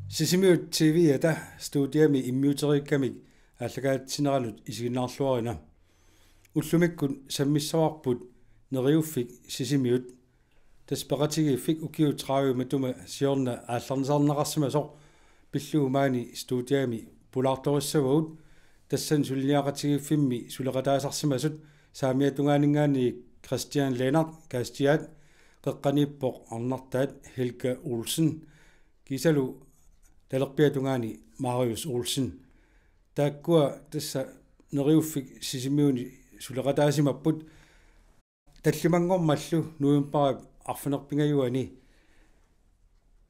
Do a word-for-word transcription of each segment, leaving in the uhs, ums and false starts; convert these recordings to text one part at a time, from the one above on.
Sisimiut T V-ata studiami immiuteriikkamik aallakaatitsineranut isiginnaarluarina. Ullumikkut sammissavarput Neriuffik Sisimiut. Tassa peqatigiiffik ukiut tredive matuma siorna aallarnisarneqarsimasoq pillugu maani studiami pulaartorissavagut, tassani suliniaqatigiiffimmi suleqataasarsimasut saamiatungaaninngaanniit Christian Lennert Kaastiaat, qeqqaniippoq arnartaat Helga Olsen, kiisalu talerpiatungaani Marius Olsen. Taakkua tassa Neriuffik Sisimiuni suleqataasimapput. Tallimanngormallu novembarip arfineq-pingajuanni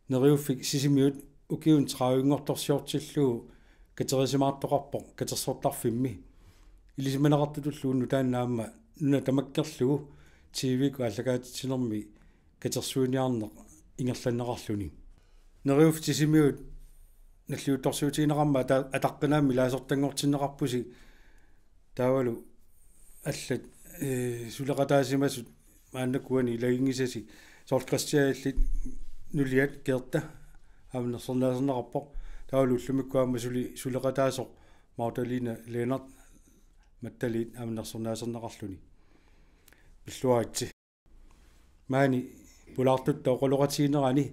Neriuffik Sisimiut ukiuni tredivenngortorsiortillugu katerisimaartoqarpoq katersortarfimmi. Ilisimaneqartutullu unnuk taanna aamma nuna tamakkerlugu T V-kkut aallakaatitsinermi katersuiniarneq ingerlanneqarluni. Neriuffik Sisimiut nalliuttorsiutigineqarmat ata-, ataqqinaammik ilaasortanngortinneqarpusi, taavalu allat, ee, suleqataasimasut maannakkut uani ilaginngisasi, soorlu Christianilli nuliat Gerta aamma nersornaaserneqarpoq, taavalu ullumikkut aamma suli suleqataasoq Magdalena Lennert Mattaliit aamma nersornaaserneqarluni. Pilluaritsi. Maani pulaartutta oqaloqatiginerani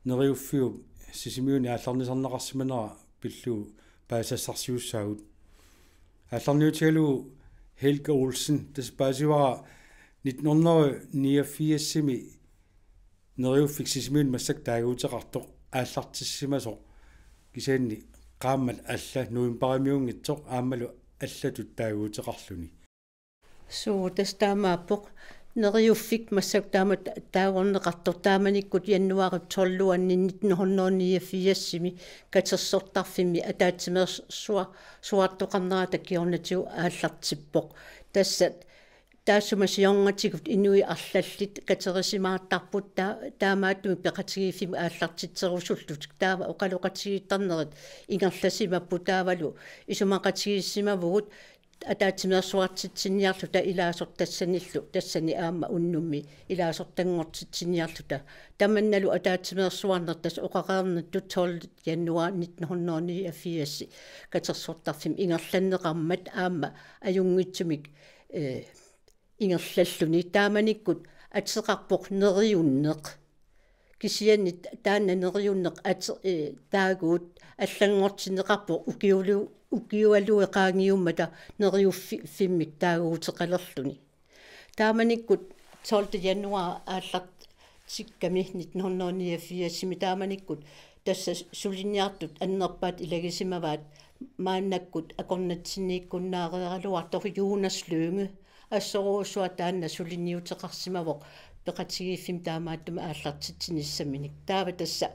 Neriuffiup Sisimiuni aallarnisarneqarsimanera pillugu paasisassarsiussaagut. Aallarniutigalugu Helga Olsen, tassa paasivara nitten hundrede niogfirsimi Neriuffik Sisimiuni massakkut taaguuteqartoq aallartissimasoq, kisianni qaammat alla novembarimiunngitsoq aammalu allatut taaguuteqarluni. Suu, tassa taamaappoq. Neriuffik massakkut taama ta-, taagorneqartoq taamanikkut januaarip tolvianni nitten hundrede niogfirsimi katersortarfimmi ataatsimeersua-, suartoqarnerata kingornatigut aallartippoq. Tassa taassuma siornatigut inuit arlallit katerisimaartarput ta-, taamaattumik peqatigiiffimmi aallartitserusullutik. Taava oqaloqatigiittarnerit ingerlasimapput, taavalu isumaqatigiissimavugut ataatsimeersuartitsiniarluta ilaasortassanillu, tassani aamma unnummi ilaasortanngortitsiniarluta. Tamannalu ataatsimeersuarneq tassa oqareernittut tolv januar nitten hundrede niogfirs katersortarfimmi ingerlanneqarmat aamma ajunngitsumik, eh, ingerlalluni. Taamanikkut ateqarpoq Neriunneq. Kisianni taanna Neriunneq ate-, eh, taaguut allanngortinneqarpoq ukiulu-, ukiualuit qaangiummata Neriuffi-, fimmik taaguuteqalerluni. Taamanikkut tolvte januar aallartikkami nitten hundrede niogfirsimi taamanikkut tassa suliniartut annerpaat ilagisimavaat maannakkut akornatsinniikkunnaareeraluartoq Jonas Lynge. Assorujussuaq taanna suliniuteqarsimavoq peqatigiiffimmi taamaattumik aallartitsinissaminik. Taava tassa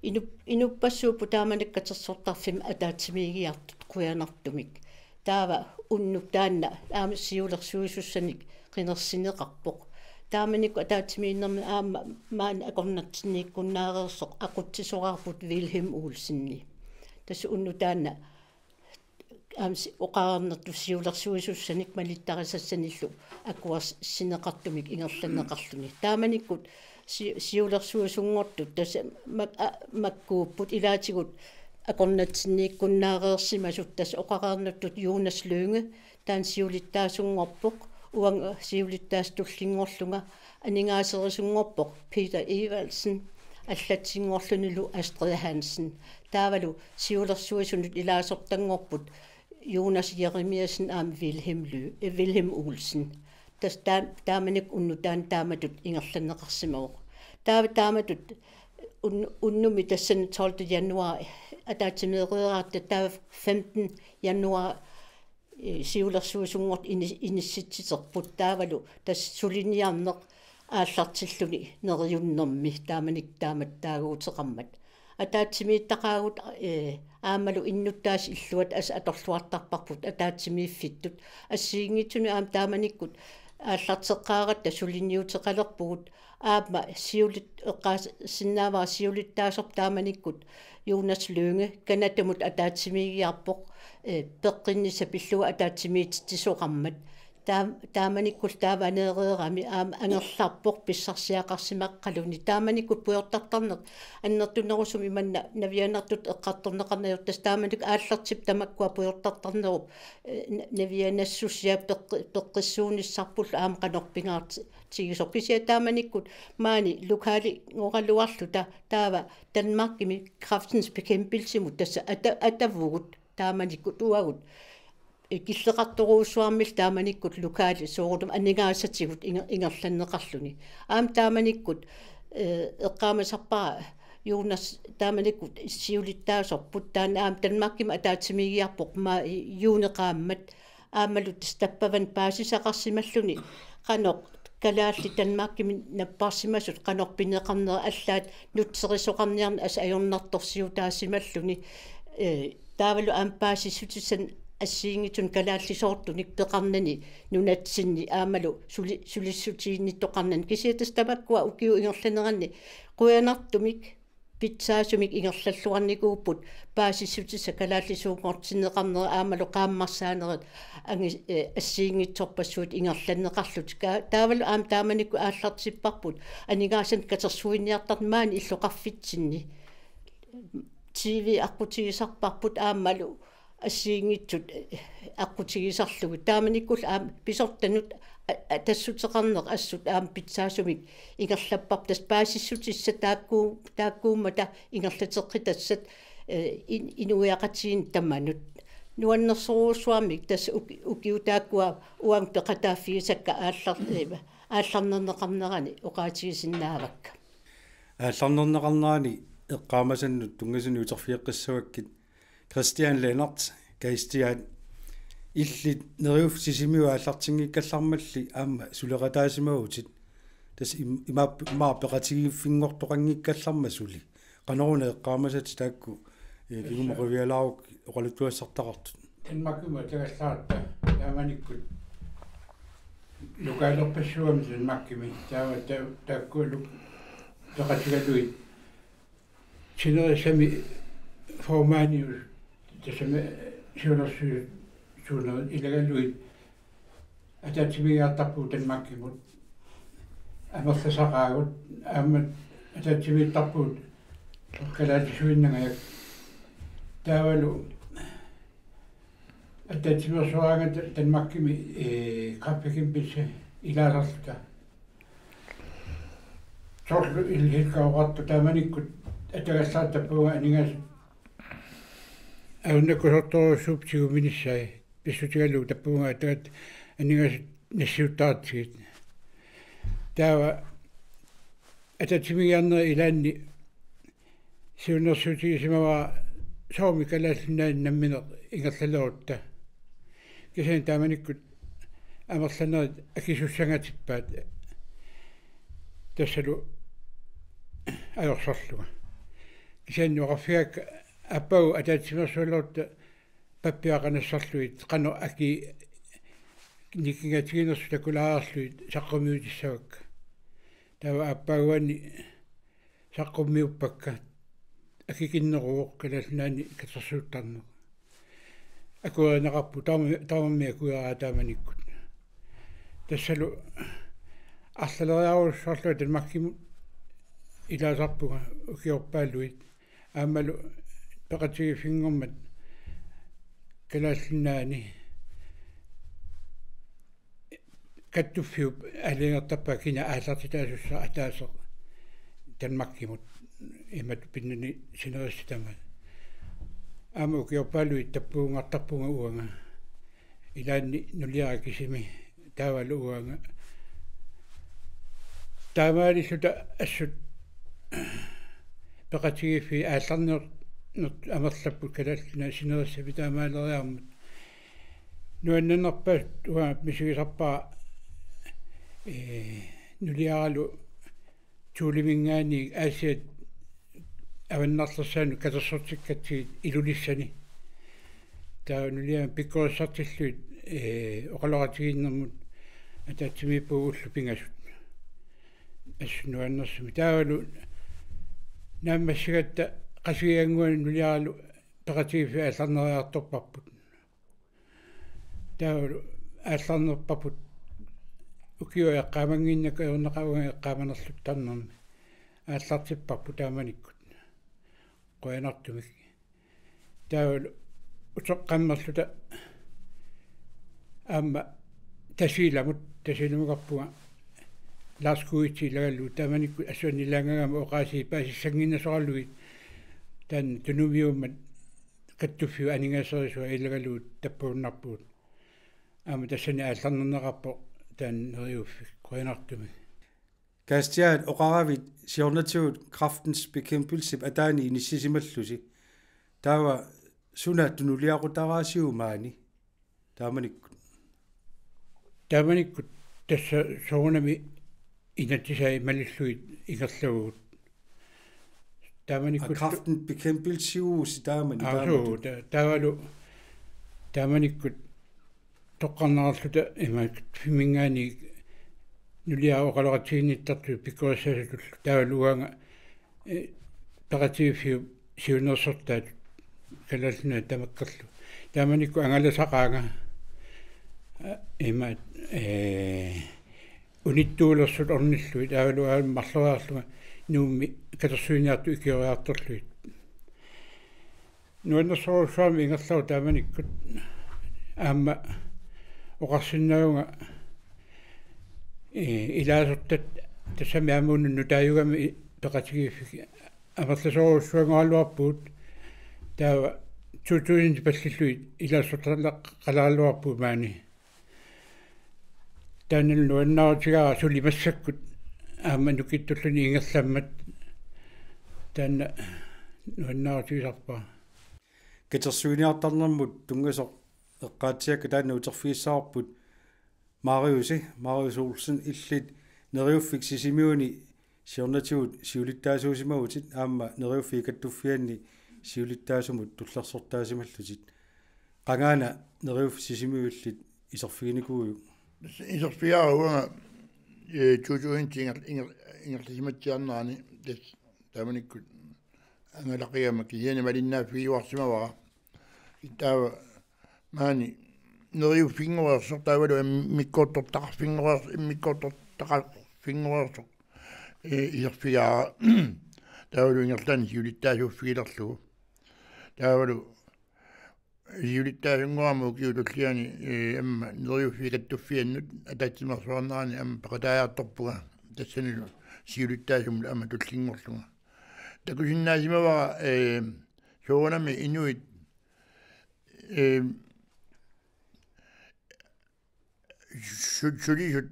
inup-, inuppassuupput taamanikkut katersortarfimmi ataatsimiigiartut qujanartumik. Taava unnuk taanna aamma siulersuisussanik qinersineqarpoq. Taamanikkut ataatsimiinnermi aamma maani akornatsinniikkunnaareersoq aqutsisoraarput Vilhelm Olseni. Tassa unnuk taanna aamma si-, oqareernertut siulersuisussanik malittarisassanillu akuersineqartumik ingerlanneqarluni. Taamanikkut si-, siulersuisunngortut tassa mak-, a-, makkuupput ilaatigut akornatsinniikkunnaareersimasut, tassa oqareernertut Jonas Lynge, taanna siulittaasunngorpoq, uanga siulittaasup tullinngorlunga, aningaaserisunngorpoq Peter Evaldsen, allatsinngorlunilu Astrid Hansen. Taavalu siulersuisunut ilaasortanngorput Jonas Jeremiassen aamma Vilhelm Ly-, eh, Vilhelm Olsen. Tassa taa-, taamanikkut unnuk taanna taamatut ingerlanneqarsimavoq. Taava taamatut un-, unnummi tassani tolvte januar ataatsimeereeratta, taava femten januar, eh, siulersuisunngortut ini-, inissitsiterput, taavalu tassa suliniarneq aallartilluni Neriunnermi taamanikkut taamatut taaguuteqarmat. Ataatsimiititaqaagut, eh, aammalu innuttaasut illuatungaani atorluartarparput ataatsimiiffittut. Assigiinngitsunik aamma taamanikkut aallarteqqaaratta suliniuteqalerpugut. Aamma siulit-, eqqaassinnaavara siulittaasorput taamanikkut Jonas Lynge Canadamut ataatsimiigiarpoq, eh, peqqinnissaq pillugu ataatsimiititsisoqarmat. Taam-, taamanikkut taava aneereerami aamma angerlarpoq pissarsiaqarsimaqqaluni. Taamanikkut pujortartarneq annertunerusumik imanna navianartut eqqartorneqarneq ajortoq, tassa taamanikkut aallartippoq tamakkua pujortartarnerup, eh, na-, navianassusia peqqi-, peqqissuunissarpullu aamma qanoq pingaartigisoq. Kisianni taamanikkut maani lokalingoraluarluta taava Danmarkimi Kræftens Bekæmpelsemut tassa ata-, atavugut taamanikkut uagut. Killeqartorujussuarmillu taamanikkut lokalit soorunami aningaasatigut inger-, ingerlanneqarluni. Aamma taamanikkut, eh, eqqaamasarpara Jonas taamanikkut siulittaasorput, taanna aamma Danmarkimi ataatsimiigiarpoq ma-, juuni qaammat, aammalu tassa tappavani paasisaqarsimalluni qanoq kalaallit Danmarkimi napparsimasut qanoq pineqarnerat allaat nutserisoqarniarneq assut ajornartorsiutaasimalluni, eh, taavalu aamma paasissutissanik assigiinngitsunik kalaallisoortunik peqarnani nunatsinni aammalu suli-, sulissutiginnittoqarnani. Kisianni tassa tamakkua ukiut ingerlaneranni qujanartumik pitsaasumik ingerlalluarnikuupput paasissutissat kalaallisuunngortinneqarnerat aammalu qaammarsaanerit angi-, eh, assigiinngitsorpassuit ingerlanneqarlutik. Ka-, taavalu aamma taamanikkut aallartipparput aningaasanik katersuiniartarneq maani illoqarfitsinni. T V aqqutigisarparput aammalu assigiinngitsut, eh, aqqutigisarlugit. Taamanikkullu aamma pisortanut a-, a-, atassuteqarneq assut aamma pitsaasumik ingerlapparput. Tassa paasissutissat taakku-, taakkuummata ingerlateqqitassat, eh, in-, inuiaqatigiinni tamanut. Nuannersorujussuarmik tassa uki-, ukiut taakkua uanga peqataaffigisakka aallar-, eh, aallarnerneqarnerani oqaatigisinnaavakka. Aallarnerneqarnerani eqqaamasannut tunngasuni uterfigeqqissavakkit. Christian Lennert, Kristian, illit Neriuffik Sisimiut aallartinngikkallarmalli aamma suleqataasimavutit. Tassa im-, imaap-, imaappoq peqatigiiffinngortoqanngikkallarmat suli. Qanoruna eqqaamasatit taakku, eh, kingumut oqivialaarukkit oqaluttuassartaqartut. Danmarkimut atagallaaratta taamanikkut lokalerpassuugami Danmarkimi taava ta-, taakkualu peqatigalugit sinerissami formandiusoq tassami siunnersuisuunerit ilagalugit ataatsimiigiartarpugut Danmarkimut amerlasaqaagut aamma ataatsimiittarpugut kalaallisuinnangajak taavalu ataatsimeersuaraangata Danmarkimi, eh, Kræftbekæmpelse ilaasarluta. Soorlu illit Helga oqartoq taamanikkut atagallaat tappavunga aningaasat ajornakusoortorujussuupput tiguminissai pissutigalugu tappavunga atagallaat aningaasat nassiuttaratsigit. Taava ataatsimiigiarneri ilaanni siunnersuutigisimavara soormi Kalaallit Nunaanni nammineq ingerlalerutta. Kisianni taamanikkut amerlanerit akisussangatippaat tassalu ajorsarlunga. Kisianni oqarfigaakka aappaagu ataatsimeersualerutta pappiaqanassarlugit qanoq aki nikingatiginersut takulaarlugit saqqummiutissavakka. Taava aappaaguani saqqummiuppakka akikinneruvoq Kalaallit Nunaanni katersuuttarneq. Akuerineqarpoq taama-, taamami akueraa taamanikkut. Tassalu arlaleriarujussuarlunga Danmarkimut ilaasarpunga ukiorpaaluit. Aammalu peqatigiiffinngormat Kalaallit Nunaanni kattuffiup aalajangertarpaa kina aallartitaasussaq ataaseq Danmarkimut imatut pinnani sinerissap tamaat. Aamma ukiorpaaluit tappavungartarpunga uanga. Ilaanni nuliara kisimi taavalu uanga. Taamaalilluta assut peqatigiiffiit aallarnertut amerlapput Kalaallit Nunaanni sinerissami taamaaleriarmat. Nuannernerpaasut uanga misigisarpara, eh, nuliaralu Thulemingaanniit Aasiaat avannarlersaanut katersortikkatsigit Ilulissani. Taava nuliama pikkorissartillugit, eh, oqaloqatigiinnermut ataatsimiippugut ullut pingasut. Assut nuannersumik. Taavalu naammassigatta Qasigiannguani nuliaralu peqatigiiffiit aallarneriartorparput. Taavalu aallarnerparput ukiut eqqaamannginnakku ajornaqaat uanga eqqaamanerluttarnermi aallartipparput taamanikkut. Qujanartumik. Taavalu uteqqammerluta aamma Tasiilamut, Tasiilamukarpunga Lars Kuitsi ilagalugu taamanikkut assuannilaangagama oqaasii paasissannginnasoralugit taanna tunumiummat kattuffiup aningaaserisaa ilagalugu tappavunnarpugut. Aamma tassani aallarnerneqarpoq taanna Neriuffik qujanartumik. Kristian, oqaravit siornatigut Kræftens Bekæmpelsep ataani inissisimallusi. Taava suna tunuliaqutaraasiuk maani? Taamanikkut. Taamanikkut tassa soorunami inatsisai malillugit ingerlavugut. Taamanikkut Kræftens Bekæmpelse taamani. Aa, taamani. Suu, ta-, taavalu taamanikkut toqqarnerarluta imaak fimmingaani nuliara oqaloqatiginnittartut pikkorissaasutullu taavalu uanga, eh, peqatigiiffiup siunnersortaatut Kalaallit Nunaat tamakkerlugu. Taamanikkut angalasaqaanga, eh, imaak, eh, unittuulersut ornillugit taavalu aamma marloriarlunga Nuummi katersuiniartut ikioriartorlugit. Nuannersorujussuarmik ingerlavoq taamanikkut aamma oqarsinnaavunga, eh, ilaasortat tassami aamma unnuk nutaajugami i-, peqatigiiffik amerlasoorujussuanngoraluarpugut taava to tusind pallillugit ilaasortaleqalaaraluarpugut maani. Taannalu nuannaarutigaara suli massakkut aamma nukittulluni ingerlammat taanna nuannaarutigisarpara. Katersuiniartarnermut tunngasoq eqqaatsiakka taanna uterfigissavarput Mariusi, Marius Olsen illit Neriuffik Sisimiuni siornatigut siulittaasuusimavutit aamma Neriuffik Kattuffianni siulittaasumut tullersortaasimallutit. Qangaana Neriuffik Sisimiut illit iserfiginikuuiuk? Iserfigaara uanga, eh, to tusind inger-, inger-, ingerlasimatsiarnerani tassa taamanikkut angalaqigama kisianni malinnaaffigiuarsimavara. Taava maani Neriuffinngoreersoq taavalu immikkoortortaqarfinngoreers-, immikkoortortaqarfinngoreersoq, eh, iserfigaara taavalu ingerlaannaq siulittaasuuffigilerlugu. Taavalu siulittaasunngoramik ukiup tulliani, eh, aamma Neriuffik Kattuffiannut ataatsimeersuarnerani aamma peqataajartorpunga tassanilu siulittaasumut aamma tullinngorlunga. Takusinnaasimavara, eh, soorunami inuit, eh, su-, sulisut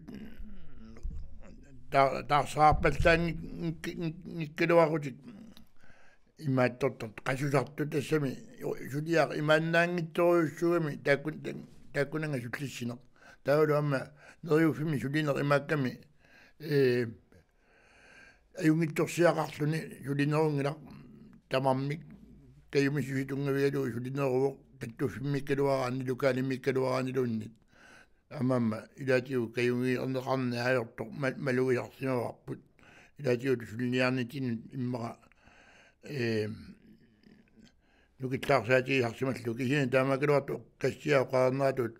ta-, taarsaarpallaanngik-, ngik-, ngik-, ngikkaluarutik imaattortartut qasusartut tassami suliaq imaannaanngitsorujussuugami taakkun-, taakkunannga sullissineq. Taavalu aamma Neriuffimmi sulineq imaakkami, eh, ajunngitsorsiaqarluni sulinerunngilaq tamarmik kajumissuseq tunngavigalugu sulineruvoq kattuffimmikkaluaraanni lokalimiikkaluaraanniluunniit. Aamma aamma ilaatigut kajugiarneqarneq ajortoq ma-, malugisarsimavarput. Ilaatigut suliniarnitsinni immaqa, eh, nukillaarsaatigisarsimallugu kisianni taamaakkaluartoq Kristian oqarneratut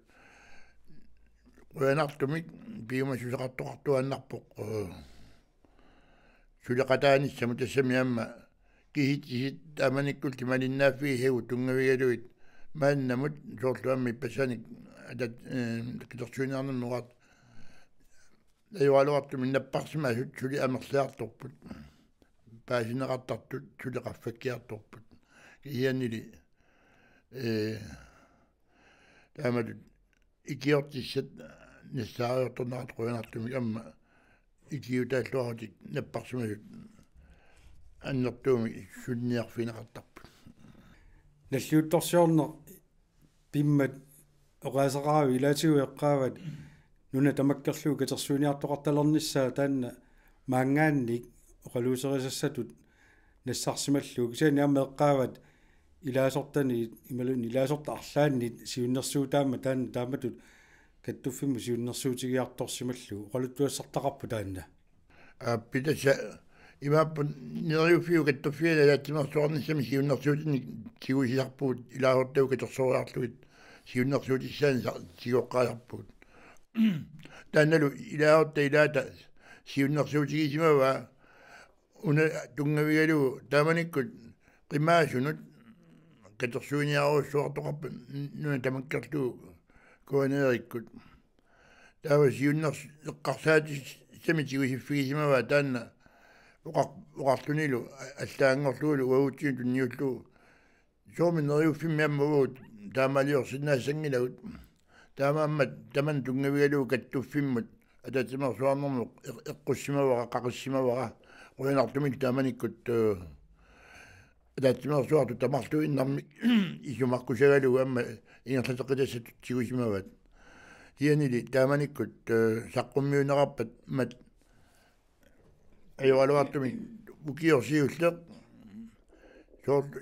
qujanartumik piumassuseqartoqartuaannarpoq, eh, suleqataanissamut tassami aamma kisitsisit taamanikkulli malinnaaffigisagut tunngavigalugit maannamut soorlu aamma ippassanik atat-, eh, katersuiniarnermi oqart-, ajoraluartumik napparsimasut suli amerliartorput. Paasineqartartut suli qaffakkiartorput. Kisiannili, eh, taamatut ikiortissat nassaariartornerat qujanartumik aamma ikiutaalluarutik napparsimasut annertuumik suliniarfigineqartarput. Nalliuttorsiorneq pimmat oqaaseqaravit ilaatigut eqqaavat nuna tamakkerlugu katersuiniartoqartalernissaa taanna maanngaanniit oqaluuserisassatut nassarsimallugu. Kisianni aamma eqqaavat ilaasortaniit imaluunniit ilaasortat arlaanniit siunnersuutaammat taanna taamatut kattuffimmut siunnersuutigiartorsimallugu. Oqaluttuassartaqarpoq taanna. Aa, pitassa imaappoq Neriuffiup Kattuffianni ataatsimeersuarnissami siunnersuutinik tigusisarpugut ilaasortagut katersooriarlugit siunnersuutissaannik sa-, tigoqqaasarpugut. Taannalu ilaasortat ilaata siunnersuutigisimavaa una tunngavigalugu taamanikkut qimaasunut katersuiniarujussuartoqarpat nuna tamakkerlugu K N R-ikkut. Taava siunners-, eqqarsaatissamik tigusiffigisimavaa taanna oqar-, oqarlunilu a-, allaanngorlugulu uagutsinnut tunniullugu. Soormi Neriuffimmi aamma uagut taamaaliorsinnaassanngillat. Taamaammat tamanna tunngavigalugu kattuffimmut ataatsimeersuarnermut eq-, eqqussimavara, qaqissimavara. Qujanartumik taamanikkut, eh, ataatsimeersuartut tamarluinnarmik isumaqqussagalugu aamma ingerlateqqitassatut tigusimavaat. Kisiannili taamanikkut, eh, saqqummiunneqarpat mat ajoraluartumik ukioq siulleq soorlu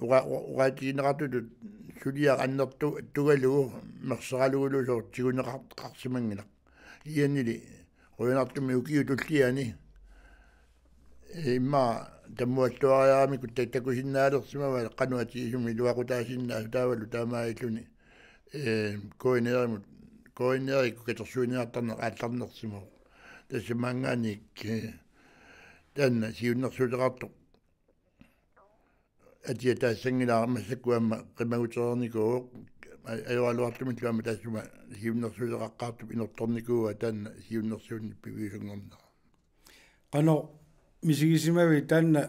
oqa-, oqa-, oqaatigineqartutut suliaq annertu-, tugalugu merseralugulu soorlu tiguneqar-, qarsimanngilaq. Kisiannili qujanartumik ukiup tulliani, eh, immaqa tammualluariaramikku ta-, takusinnaalersimavaat qanoq atisumik iluaqutaasinnaasut taavalu taamaalilluni, eh, K N R-imut, K N R-ikkut katersuiniartarneq aallarnersimavoq. Tassa maanngaanniit, eh, taanna siunnersuuteqartoq atia taassanngilara massakkut aamma qimagutereernikuuvoq, a-, ajoraluartumillu aamma taassuma siunnersuuteqaqqaartup inortornikuuaa taanna siunnersuunneq piviusunngornera. Qanoq misigisimavit taanna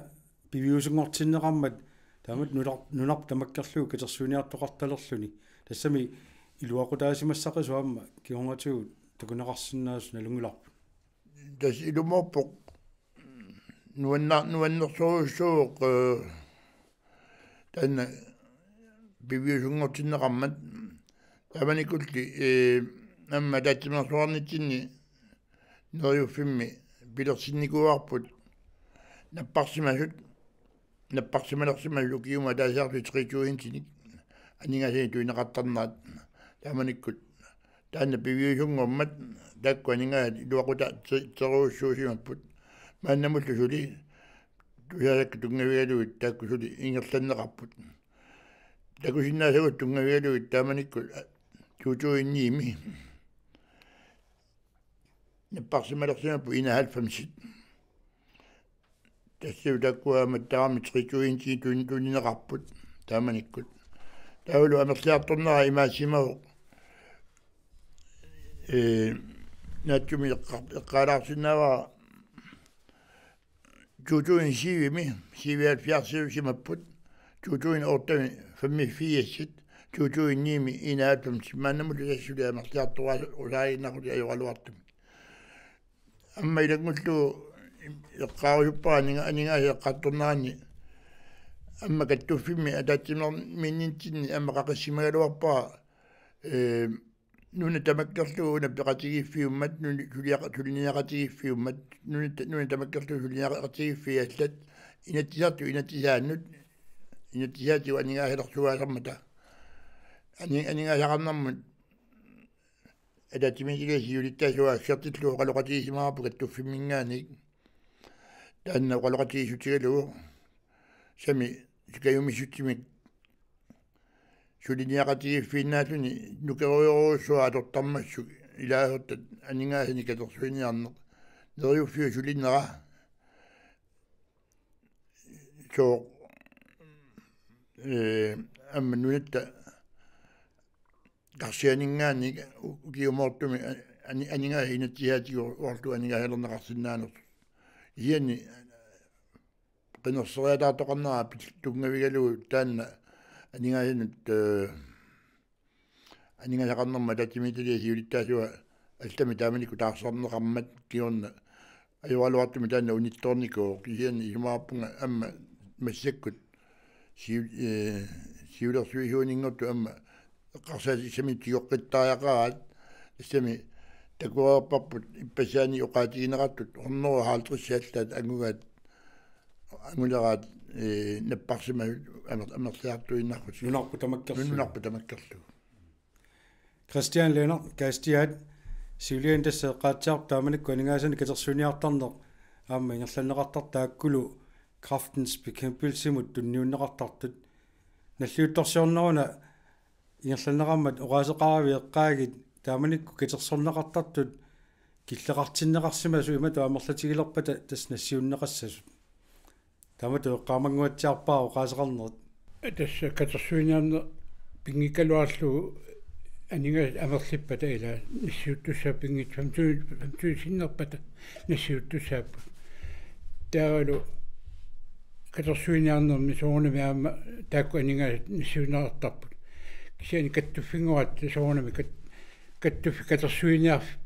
piviusunngortinneqarmat taamatut nunar-, nunarput tamakkerlugu katersuiniartoqartalerluni? Tassami iluaqutaasimassaqisut aamma kingornatigut takuneqarsinnaasut nalunngilarput. Tassa ilumoorpoq nuanna-, nuannersorujussuuvoq, eh, taanna piviusunngortinneqarmat taamanikkulli, eh, aamma ataatsimeersuarnitsinni Neriuffimmi pilersinnikuuarput napparsimasut, napparsimalersimasut ukiumut ataaseq tre tusindinik aningaasanik tunineqartarnerat taamanikkut taanna piviusunngormat taakku aningaasat iluaqutaatsi-, -tserujussuusimapput. Maannamullu suli tusaasakka tunngavigalugit taakku suli ingerlanneqarput. Takusinnaasagut tunngavigalugit taamanikkut, a, to tusind ni-mi napparsimalersimapput enoghalvfemsit. Tassa taakkua aamma tamarmik tre tusind tuni-, tunineqarput taamanikkut. Taavalu amerliartornera imaassimavoq, eh, naatsumik eqqa-, eqqaalaarsinnaavara to tusind syv-imi syvoghalvfjerds-iusimapput, to tusind otte-mi femogfirs-it, to tusind ni-mi enoghalvfems, maannamullu tassa suli amerliartorusaaginnarlutik ajoraluartumik. Aamma ilanngullugu eqqaarusuppara aninga-, aningaasat eqqartorneranni aamma kattuffimmi ataatsimeermiinnitsinni aamma qaqissimagaluarpara, eh, nuna tamakkerlugu una peqatigiiffiummat, nuna suliaqa-, suliniaqatigiiffiummat, nuna ta-, nuna tamakkerlugu suliniaqatigiiffiit allat, Inatsisartut inatsisaannut, inatsisaatigut aningaasalersugaasarmata. Ani-, aningaasaqarnermut ataatsimiititaliap siulittaasua assertillugu oqaloqatigisimavarput kattuffimminngaanniit. Taanna oqaloqatigiissutigalugu sami sikajumissutsimik suliniaqatigiiffiinnaalluni nukerujorujussuaq atortarmassuk ilaasortat aningaasanik katersuiniarneq, Neriuffiup sulinera sooq, eh, aamma nunatta karsianinngaanniit u-, ukiumoortumik a-, ani-, aningaasat inatsisaatigut oqarlugu aningaasalerneqarsinnaanersoq. Kisianni qinerseriataartoqarnera pil-, tunngavigalugu taanna aningaasanut, eh, aningaasaqarnermut ataatsimiititaliap siulittaasua allamik taamanikkut taarserneqarmat kingorna ajoraluartumik taanna unittoornikuuvoq, kisianni isumaqarpunga aamma massakkut siu-, eh, siulersuisuuninngortut aamma eqqarsaatissamik tigoqqittariaqaraat, tassami takoreerparput ippassaani oqaatigineqartut hundrede og halvtreds allaat angugaat, anguleraat, eh, napparsimasut amer-, amerliartuinnarput. Nunarput tamakkerlugu. Nunarput tamakkerlugu. Christian Lennert, Kastiaat, siuliani tassa eqqaatsiarpoq taamanikkut aningaasanik katersuiniartarneq aamma ingerlanneqartartoq taakkulu Kræftens Bekæmpelsemut tunniunneqartartut. Nalliuttorsiorneruna ingerlanneqarmat oqaaseqaravit eqqaagit Taamanikkut katersorneqartartut killeqartinneqarsimasut imatut amerlatigilerpata tassa nassiunneqassasut. Taamatut eqqaamannguatsiarpara oqaaseqarnerit. Tassa katersuiniarneq pinngikkaluarlugu aningaasat amerlippata ila nassiuttussaapput, pinngit femten, femten sinnerpata nassiuttussaapput. Taavalu katersuiniarnermi soorunami aamma taakku aningaasat nassiunneqartarput. Kisianni kattuffinnguatta soorunami kat-, kattuffiup katersuiniarfik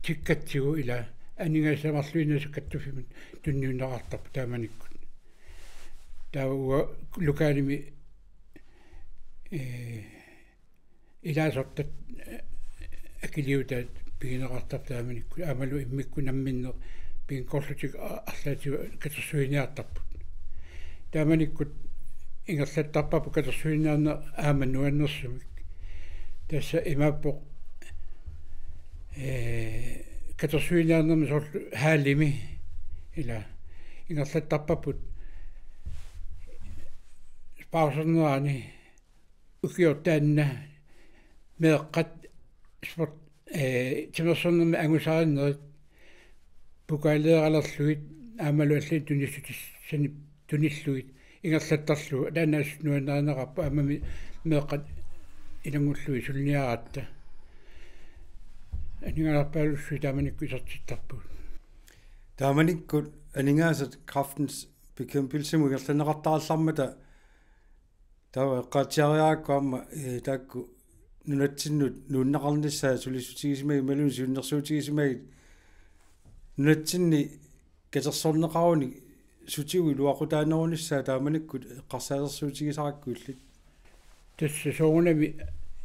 tikkatsigu ila aningaasat amerliinnassat kattuffimmut tunniunneqartarput taamanikkut. Taava uanga lokalimi, ee, ilaasortat, ee, akiliutaat pigineqartarput taamanikkut. Aammalu immikkut namminneq pinngikkoorlutik a-, arlaatigut katersuiniartarput. Taamanikkut ingerlattarparput katersuiniarneq aamma nuannersumik. Tassa imaappoq, ee, katersuiniarnermi soorlu hallimi ila ingerlattarparput pausernerani ukioq taanna meeqqat sport, ee, timersornermi angusarinerit pokaaleeralerlugit aammalu allanit tunissutissanik tunillugit ingerlattarlugu, taanna assut nuannarineqarpoq, aammami meeqqat ilanngullugit suliniaratta. Aningaasarpaalussuit taamanikkut isertittarpagut. Taamanikkut aningaasat Kræftens Bekæmpelsemut ingerlanneqartarallarmata taava eqqaatsiariarakku aamma, ee, taakku nunatsinnut nuunneqarnissaat sulissutigisimagit imaluunniit siunnersuutigisimagit nunatsinni katersorneqarunik sutigut iluaqutaanerunissaa taamanikkut eqqarsaatersuutigisarakku illit. Tassa soorunami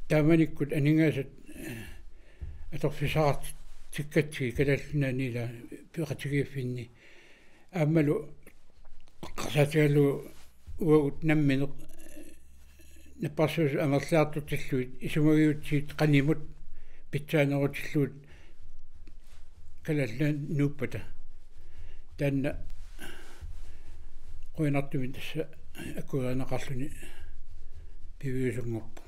taamanikkut aningaasat, ee, atorfissaqartikkatsigit Kalaallit Nunaanni ila peqatigiiffinni. Aammalu eqqarsaatigalugu uagut namminneq napparsimasut amerliartortillugit isumagiutsigit qanimut pitsaanerutillugit Kalaallit Nunaanni nuuppata. Taanna qujanartumik tassa akuerineqarluni piviusunngorpoq.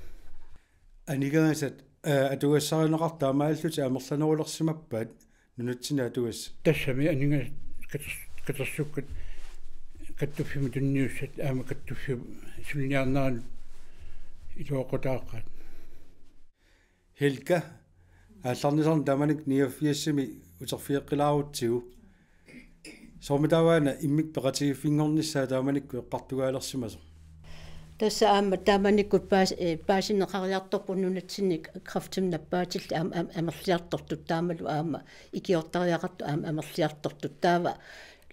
Aningaasat, ee, atugassarineqartut aamma allutit amerlanerulersimappat nunatsinni atugassat. Tassami aningaasat katers-, katersukkat kattuffimmut tunniussat aamma kattuffiup suliniarneranut iluaqutaaqaat. Helga, aallarnisarneq taamanikkut niogfirsimi uterfigeqqilaarutsigu. Soormitaava una immikkut peqatigiiffinngornissaa taamanikkut eqqartugaalersimasoq? Tassa aamma taamanikkut paas-, ee, paasineqariartorpoq nunatsinni kræftimik nappaatillit aamma am-, amerliartortut taavalu aamma ikiortariaqartut aamma amerliartortut. Taava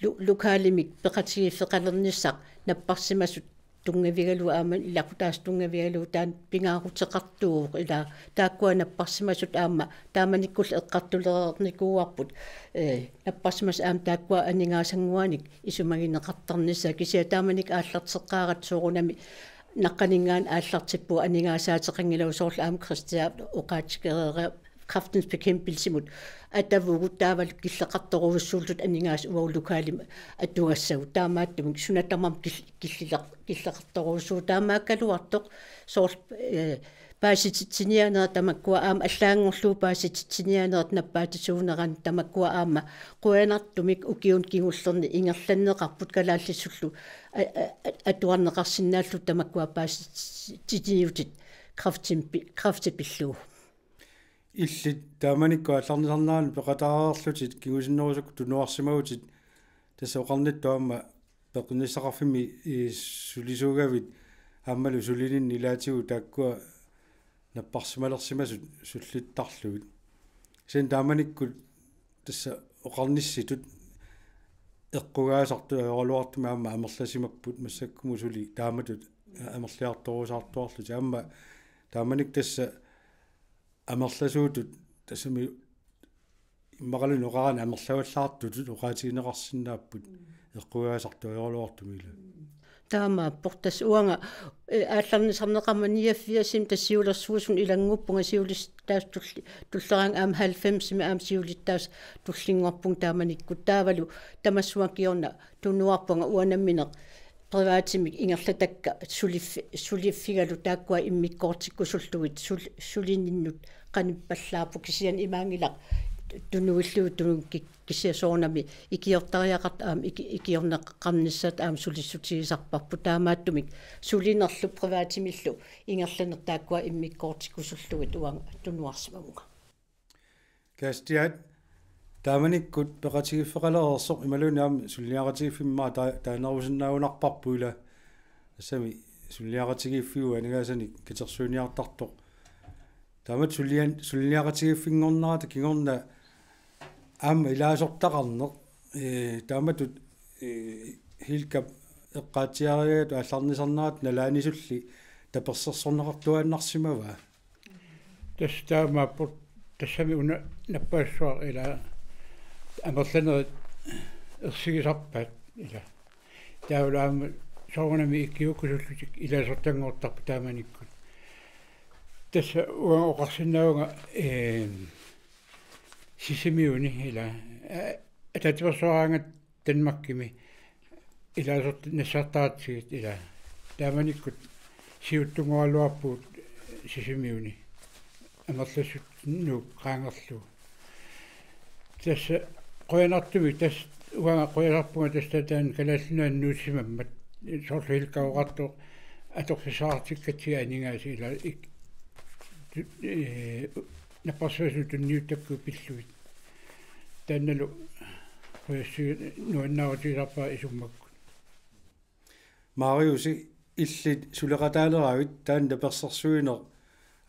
lo-, lokalimik peqatigiiffeqalernissaq napparsimasut tunngavigalugu aamma ilaqutaasut tunngavigalugu taanna pingaaruteqartuuvoq, ila taakkua napparsimasut aamma taamanikkulli eqqartulereernikuuarput, ee, napparsimasut aamma taakkua aningaasannguanik isumagineqartarnissaat, kisianni taamanikkut aallarteqqaaratta soorunami naqqaninngaanniit aallartippugut aningaasaateqanngilagut, soorlu aamma Kristiap oqaatigereersoq Kræftens Bekæmpelsemut atavugut taavalu killeqartorujussuulluta aningaasat uagut lokalimi atugassagut, taamaattumik suna tamarmi kil-, killilaq-, killeqartorujussuuvoq, taamaakkaluartoq soorlu, ee, paasititsiniaanerat tamakkua aamma allaanngorlugu paasititsiniaanerat nappaatisuunerani tamakkua aamma qujanartumik ukiuni kingullerni ingerlanneqarput kalaallisullu a-, a-, a-, atuarneqarsinnaallutik tamakkua paasititsiniutit kræftimik pi-, kræfti pillugu. Illit taamanikkut aallarnisarnerani peqataareerlutit kingusinnerusukkut tunuarsimagutit, tassa oqarnittut aamma peqqinnissaqarfimmi, ii, sulisuugavit aammalu sulininni ilaatigut taakkua napparsimalersimasut sullittarlugit. Kisianni taamanikkut tassa oqarnissitut eqqugaasartut ajoraluartumik aamma amerlasimapput, massakkumut suli taamatut amerliartorusaartuarlutik. Aamma taamanikkut tassa amerlasuutut tassami immaqaluunniit oqarani amerlavallaartutut oqaatigineqarsinnaapput eqqugaasartut ajoraluartumik ila. Taamaappoq, tassa uanga, ee, aallarnisarneqarmat niogfirsimi tassa siulersuisuni ilannguppunga, siulittaasut tulli-, tulleraangat aamma halvfemsimi aamma siulittaasut tullinngorpunga taamanikkut, taavalu tamassuakiorna tunuarpunga uanga nammineq privatimik ingerlatakka suliffi-, suliffigalu taakkua immikkoortikkusullugit sul-, sulininnut qanippallaarpoq, kisianni imaanngilaq tunuillugu tunun ki-, kisianni soorunami ikiortariaqartut aamma iki-, ikiorneqarnissaat aamma sulissutigisarparput, taamaattumik sulinerlu privatimillu ingerlaneq taakkua immikkoortikkusullugit uanga tunuarsimavunga. Kastiat, taamanikkut peqatigiiffeqalereersoq imaluunniit aamma suliniaqatigiiffimmi ta-, taanerusinnaagunarparput ila. Tassami suliniaqatigiiffiup aningaasanik katersuiniartartoq. Taamatut sulian-, suliniaqatigiiffinngornerata kingorna aamma ilaasortaqarneq, ee, taamatut, ee, Hilkap eqqaatsiarigaatut aallarnisarnerata nalaanisulli tapersersorneqartuaannarsimavaa? Tassa taamaappoq, tassami una nappaassavara ila amerlanerit ersigisarpaat ila. Taavalu aamma soorunami ikiuukkusullutik ilaasortanngortarput taamanikkut. Tassa uanga oqarsinnaavunga, ee, Sisimiuni ila, ee, ataatsimeersuaraangat Danmarkimi ilaasortat nassartaratsigit ila. Taamanikkut siuttunngoraluarpugut Sisimiuni. Amerlassut Nuuk qaangerlugu. Tassa qujanartumik, tassa uanga qujanarpunga tassa taanna Kalaallit Nunaanni nuussimammat, soorlu Hilkap oqartoq atorfissaqartikkatsigu aningaasat ila ik-, tu-, ee, napparsimasut tunniuttakkavut pillugit. Taannalu qujassui nuannaarutigisarpara isummakkut. Mariusi, illit suleqataaleravit taanna tapersersuineq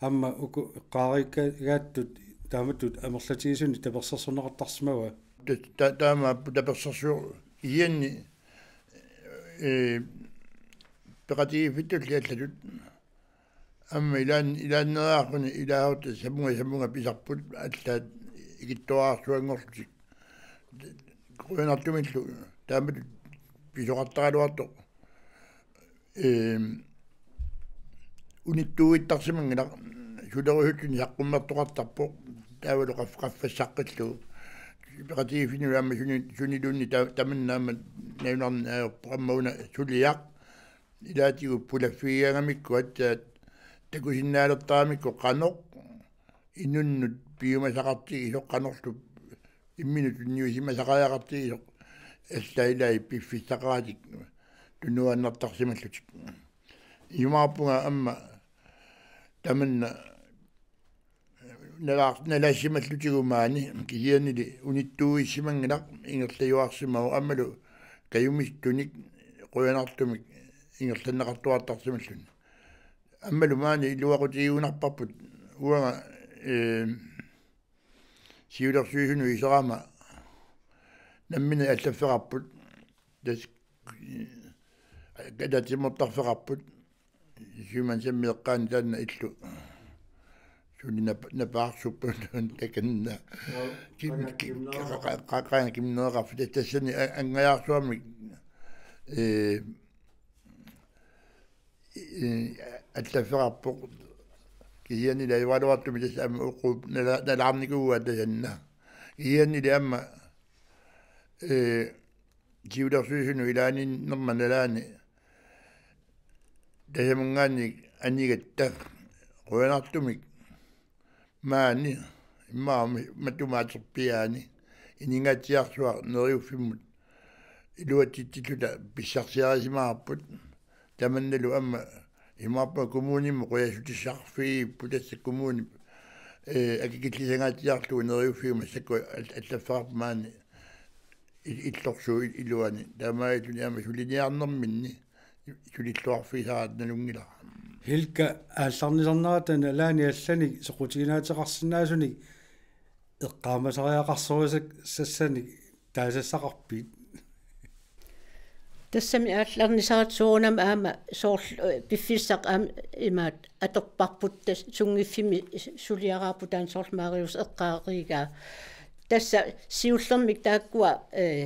aamma uku eqqaariikkaangaattut taamatut amerlatigisunik tapersersorneqartarsimavaa? Ta-, ta-, taamaappoq tapersersuineq kisianni, ee, peqatigiiffittulli allatut aamma ilaan-, ilaanneeriarluni ilaarutta samunga samunga pisarput allaat ikittuararsuanngorlutik. Qujanartumillu taamatut pisoqartaraluartoq. Eem, unittuuittarsimanngilaq, sulerusulluni saqqummertoqartarpoq, taavalu qaf-, qaffassaqqillugu. Peqatigiiffinni aamma suni-, suniluunniit ta-, tamanna aamma najunarneq ajorpoq, aamma una suliaq. Ilaatigut pulaffigigaangamikku aatsaat takusinnaalertaramikku qanoq inunnut piumasaqartigisoq, qanorlu imminut tunniusimasaqariaqartigisoq, allaat ilaat piffissaqaratik tunuaannartarsimallutik. Imaappunga aamma tamanna nalaar-, nalaassimallutigu maani, kisiannili unittuuissimanngilaq ingerlajuarsimavoq, aammalu kajumissunik qujanartumik ingerlanneqartuartarsimalluni. Aammalu maani iluaqutigiugunarparput uanga, ee, siulersuisunut iserama nammineq allaffeqarput, tassa, ee, ataatsimoortarfeqarput, Siumannsammi eqqaani taanna illu. Suli nap-, napaarsuppunga takanna. Joo, kim-, qanga ki-, kimneqarfik. Qa-, qa-, qanga kimneqarfik. Tassa tassani a-, angajaarsuarmik, ee, ee, allaffeqarpoq. Kisiannili ajugaluartumik tassa aamma uquup nala-, nalaarnikuuaat tasanna. Kisiannili aamma, ee, siulersuisunut ilaanninnerma nalaani tasamungaanniit anigatta qujanartumik maani immaqa matuma aterpiaani iningaatsiarsuaq Neriuffimmut iluatsitsilluta pissarsiarisimavarput. Tamannalu aamma imaappa kommunimut qujassutissaqarfigivarput, tassa kommunip, ee, akikillisangaatsiarlugu Neriuffiup massakkut al-, allaffeqarpoq maani il-, illorsuup il-, iluani. Taamaalilluni aamma suliniarnerminni sulilluarfigisaraat nalunngilara. Hilka, aallarnisarnerata nalaani allanik soqutiginaateqarsinnaasunik eqqaamasariaqarsorisassanik taasassaqarpit? Tassami aallarnisarata soorunami aamma soorlu, ee, piffissaq aamma imaat atorparput, tassa sunngiffimmi suliaraarput taanna soorlu Marius eqqaarigaa. Tassa siullermik taakkua, ee,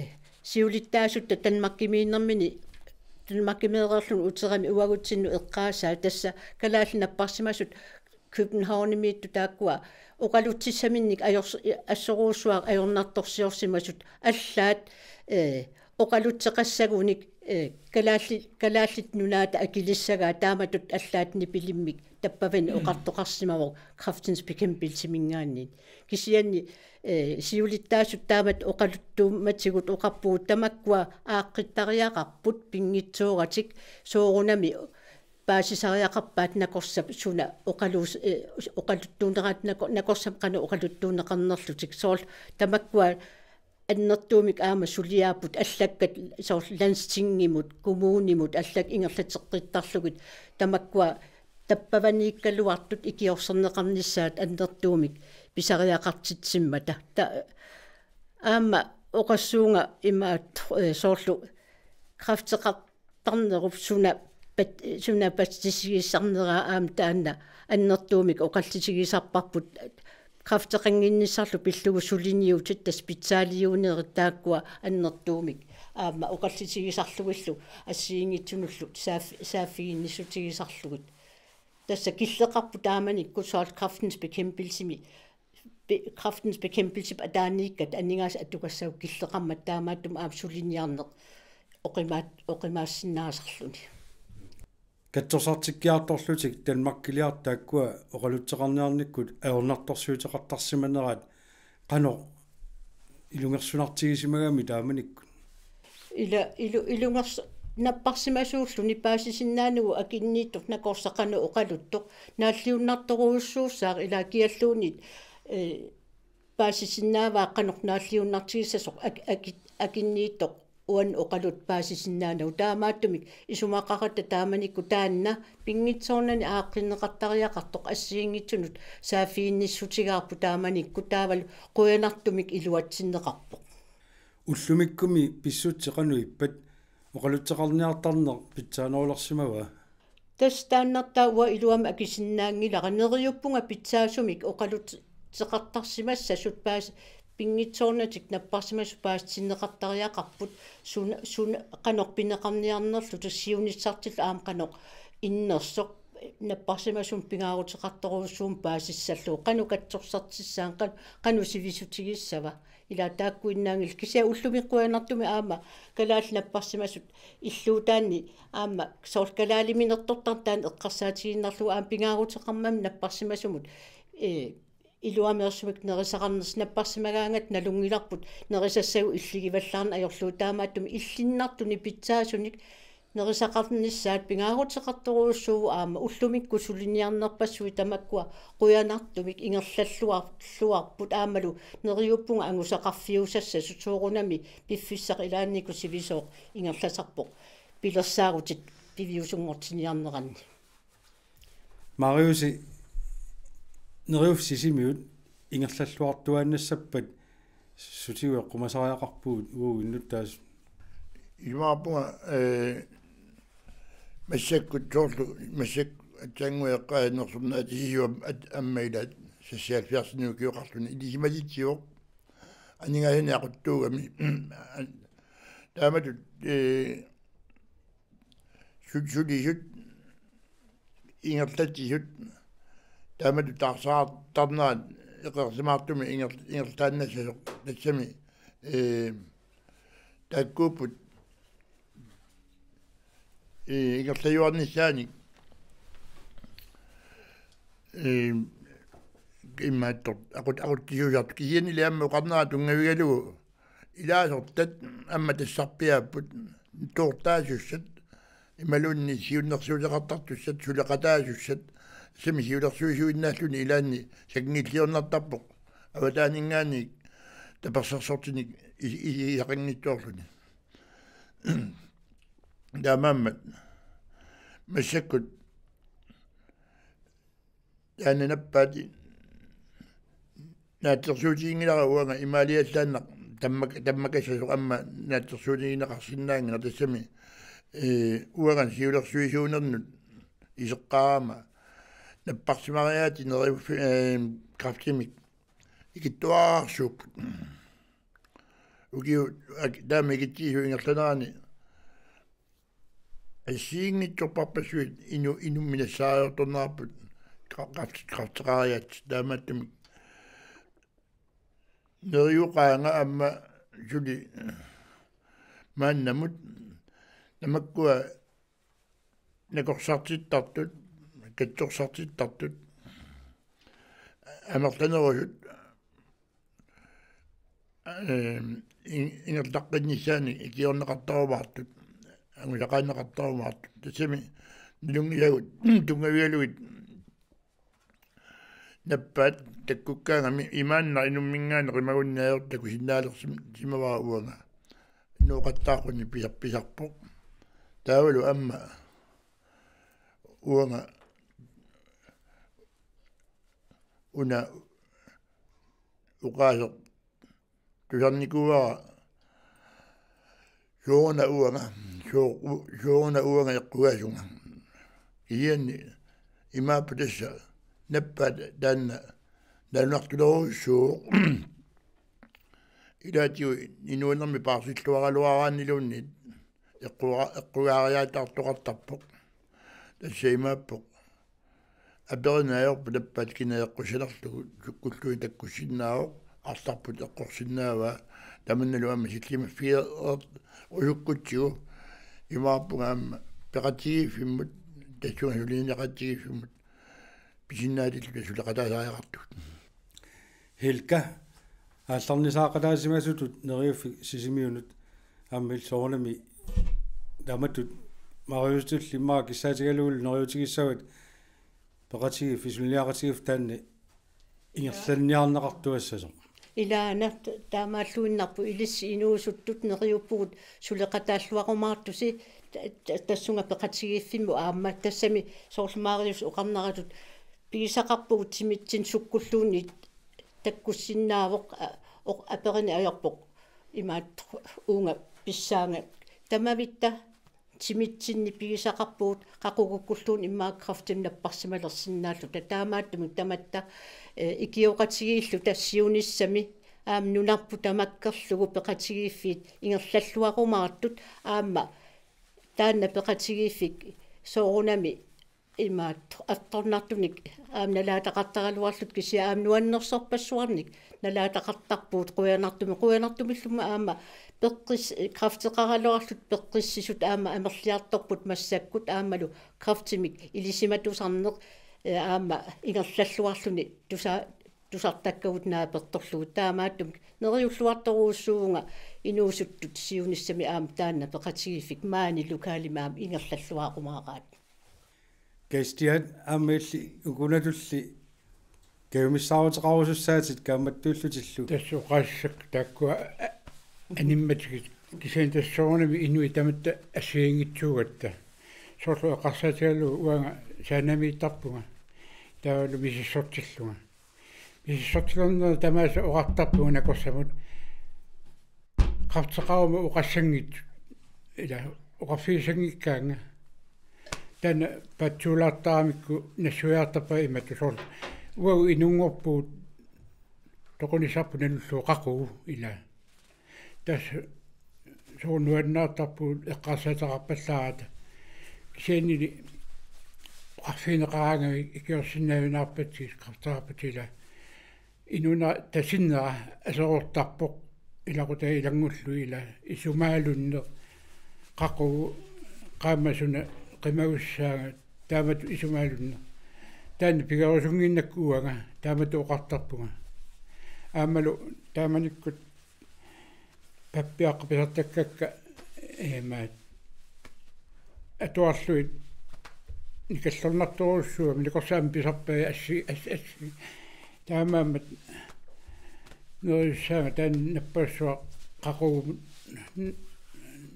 siulittaasutta Danmarkimiinnermini, Danmarkimeereerluni uterami uagutsinnut eqqaasaat, tassa kalaallit napparsimasut Københavnimiittut taakkua oqalutsissaminnik ajors-, assorujussuaq ajornartorsiorsimasut allaat, ee, oqalutseqassagunik eh, kalaallit, kalaallit nunaata akilissagaa taamatut allaat nipilimmik tappavani oqartoqarsimavoq Kræftens Bekæmpelseminngaanniit. Kisianni, eh, siulittaasut taamatut oqaluttuummatigut oqarpugut tamakkua aaqqittariaqarput pinngitsooratik soorunami paasisariaqarpaat nakorsap suna oqaluus-, eh, oqaluttuuneraat nako-, nakorsap qanoq oqaluttuunneqarnerlutik soorlu tamakkua annertuumik aamma suliaapput allakkat soorlu landstingimut, kommunimut allak ingerlateqqittarlugit tamakkua tappavaniikkaluartut ikiorserneqarnissaat annertuumik pisariaqartitsimmata. Ta-, aamma oqassuunga imaat, eh, soorlu kræfteqartarnerup suna pat-, suna patsisigisarneraa aamma taanna annertuumik oqallisigisarparput kræfteqannginnissarlu pillugu suliniutit tassa pitsaaliunerit taakkua annertuumik aamma oqallisigisarlugillu assigiinngitsunullu saaf-, saaffiginnissutigisarlugit. Tassa killeqarput taamanikkut soorlu Kræftens Bekæmpelsemi, be-, Kræftens Bekæmpelsep ataaniikkat aningaasat atugassagut killeqarmata taamaattumik aamma suliniarneq oqimaat-, oqimaassinnaasarluni. Katsorsartikkiartorlutik Danmarkiliartut taakkua oqalutseqarniarnikkut ajornartorsiuteqartarsimanerat qanoq ilungersunartigisimagami taamanikkut? Ila ilu-, ilungers-, napparsimasuulluni paasisinnaanagu akinniittoq nakorsaq qanoq oqaluttoq naalliunnartorujussuussaaq ila kialluunniit, eh, paasisinnaavaa qanoq naalliunnartigissasoq ak-, aki-, akinniittoq uani oqaluttut paasisinnaanagu. Taamaattumik isumaqaratta taamanikkut taanna pinngitsoornani aaqqinneqartariaqartoq assigiinngitsunut saaffiginnissutigaarput taamanikkut taavalu qujanartumik iluatsinneqarpoq. Ullumikkumi pissutsit qanoq ippat oqalutseqarniartarneq pitsaanerulersimavaa? Tassa taannartaa uanga iluamik akisinnaanngilara neriuppunga pitsaasumik oqalutseqartarsimassasut paas-, pinngitsoornatik napparsimasut paasitinneqartariaqarput suna, suna qanoq pineqarniarnerlutik siunissartillu aamma qanoq innersoq napparsimasumik pingaaruteqartorujussuummat paasissallugu qanoq katsorsartissaanga qan-, qanoq sivisutigissava. Ila taakkuinnaanngillat kisianni ullumi qujanartumik aamma kalaallit napparsimasut illuutaanni aamma soorlu kalaaliminertortarneq taanna eqqarsaatigiinnarlugu aamma pingaaruteqarmat napparsimasumut, eh, iluameersumik nerisaqarnersoq napparsimagaangatta nalunngilarput nerisassagut illigivallaarneq ajorlugu taamaattumik illinnartunik pitsaasunik nerisaqarnissaat pingaaruteqartorujussuuvoq aamma ullumikkut suliniarnerpassuit tamakkua qujanartumik ingerlalluar-, luarput aammalu neriuppunga angusaqarfiusassasut soorunami piffissaq ilaannikkut sivisooq ingerlasarpoq pilersaarutit piviusunngortinniarneranni. Mariusi, Neriuffik Sisimiut ingerlalluartuaannassappat sutigut eqqumasariaqarpugut uagut innuttaasut. Isumaqarpunga, eh, massakkut soorlu, massakkut atsannguit eqqaannersornaatisisiuam at-, aamma ilaat seksoghalvfjerdsini ukioqarluni ilisimatitsivoq. Aningaasanik aquttuugami. Taamatut, eh, sut-, sulisut ingerlatsisut taamatut taarsaartarnerat eqeersimaartumik inger-, ingerlaannassasoq tassami, ee, taakkuupput, ee, ingerlajuarnissaanik, ee, imaattoq aqut-, aqutsisuusartut kisiannili aamma oqarnera tunngavigalugu ilaasortat aamma tassarpiaapput toortaasussat imaluunniit siunnersuuteqartartussat suleqataasussat sami siulersuisuinnaalluni ilaanni sakingilliornartarpoq avataaninngaanniit tapersersortinik i-, i-, isaqanngitsoorluni. Taamaammat massakkut taanna nappaat naatsorsuutiginngilara uanga imaaliallaannaq tammak-, tammakassasoq aamma naatsorsuutigineqarsinnaanngilaq tassami, ee, uanga siulersuisuunernut iseqqaarama napparsimariaatit Neriuffi-, ee, kræftimik ikittuararsuupput. Ukiut ak-, taama ikitsigisut ingerlanerani assigiinngitsorpassuit inu-, inummik nassaariartornerput kra-, kræft-, kræfteqariaatsit taamaattumik. Neriup qaanga aamma suli maannamut Namakkua nakorsartittartut, katsorsartittartut, amerlanerusut, ehm, in-, ingerlaqqinnissaannik ikiorneqartarumaartut, angusaqaanneqartarumaartut. Tassami nalunngilagut tunngavigalugit nappaat takkukkaangami imaanna inumminngaanniit qimagunnaajortoq takusinnaalersimavara uanga. Nooqattaarluni pisar-, pisarpoq. Taavalu aamma uanga una oqaaseq tusarnikuuara sooruna uanga, soo-, u-, sooruna uanga eqqugaasunga. Kisianni imaappoq tassa nappaat taanna nalunartulerujussuuvoq. Ilaatigut inuunermi paarsilluaraluaraanniluunniit eqquga-, eqqugaariaataartoqartarpoq. Tassa imaappoq. Aperineq ajorput nappaat kina eqqussanerlugu sukkulluunniit takkussinnaavoq, arlarput eqqorsinnaavaa, tamannalu aamma sillimaffigerusukkutsigit. Imaappunga aamma peqatigiiffimmut, tassunga suliniaqatigiiffimmut pisinnaatilluta suleqataasariaqartugut. Helga, aallarnisaaqataasimasutut Neriuffik Sisimiunut aamma illit soorunami taamatut Mariusutulli immaqa kissaatigalugulu neriuutigissavat peqatigiiffik, suliniaqatigiiffik taanna ingerlanniarneqartuassasoq. Ilaana t-, taamaalluinnarpoq, ilissi inuusuttut neriuppugut suleqataalluarumaartusi ta-, ta-, tassunga peqatigiiffimmut aamma, tassami soorlu Mariusip oqarneratut pigisaqarpugut timitsinni sukkulluunniit takkussinnaavoq, a-, oq-, aperineq ajorpoq imaattoq uunga pissaanga tamavitta timitsinni pigisaqarpugut qaqugukkulluunniit immaqa kræftimik napparsimalersinnaalluta. Taamaattumik tamatta, eh, ikioqatigiilluta siunissami aamma nunarput tamakkerlugu peqatigiiffiit ingerlalluarumaartut aamma taanna peqatigiiffik soorunami imaattoq attornartunik aamma nalaataqartaraluarlutik, kisianni aamma nuannersorpassuarnik nalaataqartarpugut qujanartumik, qujanartumillu aamma peqqis-, kræfteqaraluarlutik peqqissisut aamma amerliartorput massakkut aammalu kræftimik ilisimatusarneq, eh, aamma ingerlalluarluni tusa-, tusartakkagut naapertorlugit. Taamaattumik neriulluartorujussuuvunga inuusuttut siunissami aamma taanna peqatigiiffik maani lokalimi aamma ingerlalluarumaaraat. Kristian, aamma illit ukunatulli kajumissaaruteqarusussaatit kaammattuullutillu. Tassa oqaaseq taakkua a-, animmatigit, kisianni tassa soorunami inuit tamatta assigiinngitsuugatta. Soorlu eqqarsaatigalugu uanga saanamiittarpunga. Taavalu misissortillunga. Misissortilernerit tamaasa oqartarpunga nakorsamut. Kræfteqaruma oqassanngitsut. Ila oqarfigisanngikkaannga. Taanna paatsuulaartaramikku nassuiartarpara imatut soorlu. Uagut inunngorpugut toqunissarput nalullugu qaqugu ila. Tassa soorlu nuannaartarpugut eqqarsaateqarpallaarata. Kisiannili oqarfigineqaraangavit ikiorsinnaajunaarpatsigit kræfteqarpat ila. Inuuna tasinnera aserortarpoq ilaqutai ilanngullugu ila isumaalunneq qaqugu qaammat suna qimagussaanga taamatut isumaalunneq. Taanna pigerusunnginnakku uanga taamatut oqartarpunga. Aammalu taamanikkut pappiaqqat pisartakkakka, eh, imaat atuarlugit nikallornartorujussuugami, nakorsat aamma pisarpai assi, assi, assi. Taamaammat neriussaanga taanna nappassuaq qaqugu n-,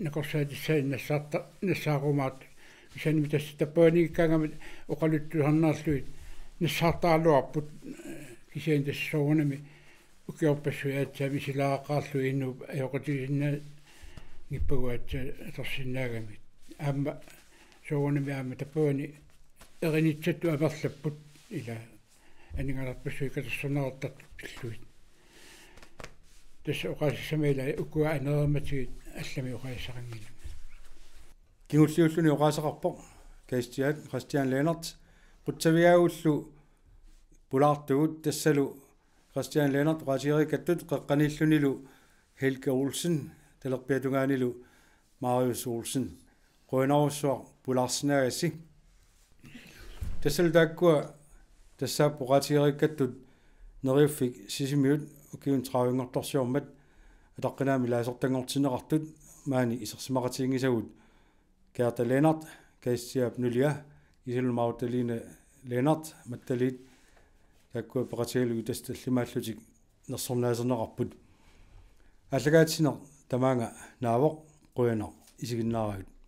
nakorsaatissaannik nassaarta-, nassaarumaartut. Kisianni tassa tappavaniikkaangamik oqaluttuaannarlugit nassaartaraluarput, kisianni tassa soorunami ukiorpassuit aatsaat misilaaqaarlugit inuup ajoqutigisinnaanngippagu aatsaat atorsinnaagamik. Aamma soorunami aamma tappavani erinitsattut amerlapput ila aningaasarpassuit katersorneqartartut pillugit. Tassa oqaasissama ila ukua anereermatigit allamik oqaasissaqanngilanga. Kingulliulluni oqaaseqarpoq Kristian, Kristian Lennert, qutsavigaagullu pulaartugut, tassalu Kristian Lennert oqaatigereerikkattut qeqqaniillunilu Helge Olsen, talerpiata tungaanilu Marius Olsen. Qujanarsuaq pulaarsinnaagassi. Tassalu taakkua tassaapput oqaatigereerikkattut Neriuffik Sisimiut ukiuni tredivenngortorsiormat ataqqinaammik ilaasortanngortinneqartut maani isersimaqatiginngisagut Gerda Lennert, Kristiap Nulia, Isel Magdalene Lennert, Mattaliit, taakkua peqatigalugit tassa tallimaallutik nersornaaserneqarput. Aallakaatitsineq tamaanga naavoq, qujanaq isiginnaarakkit.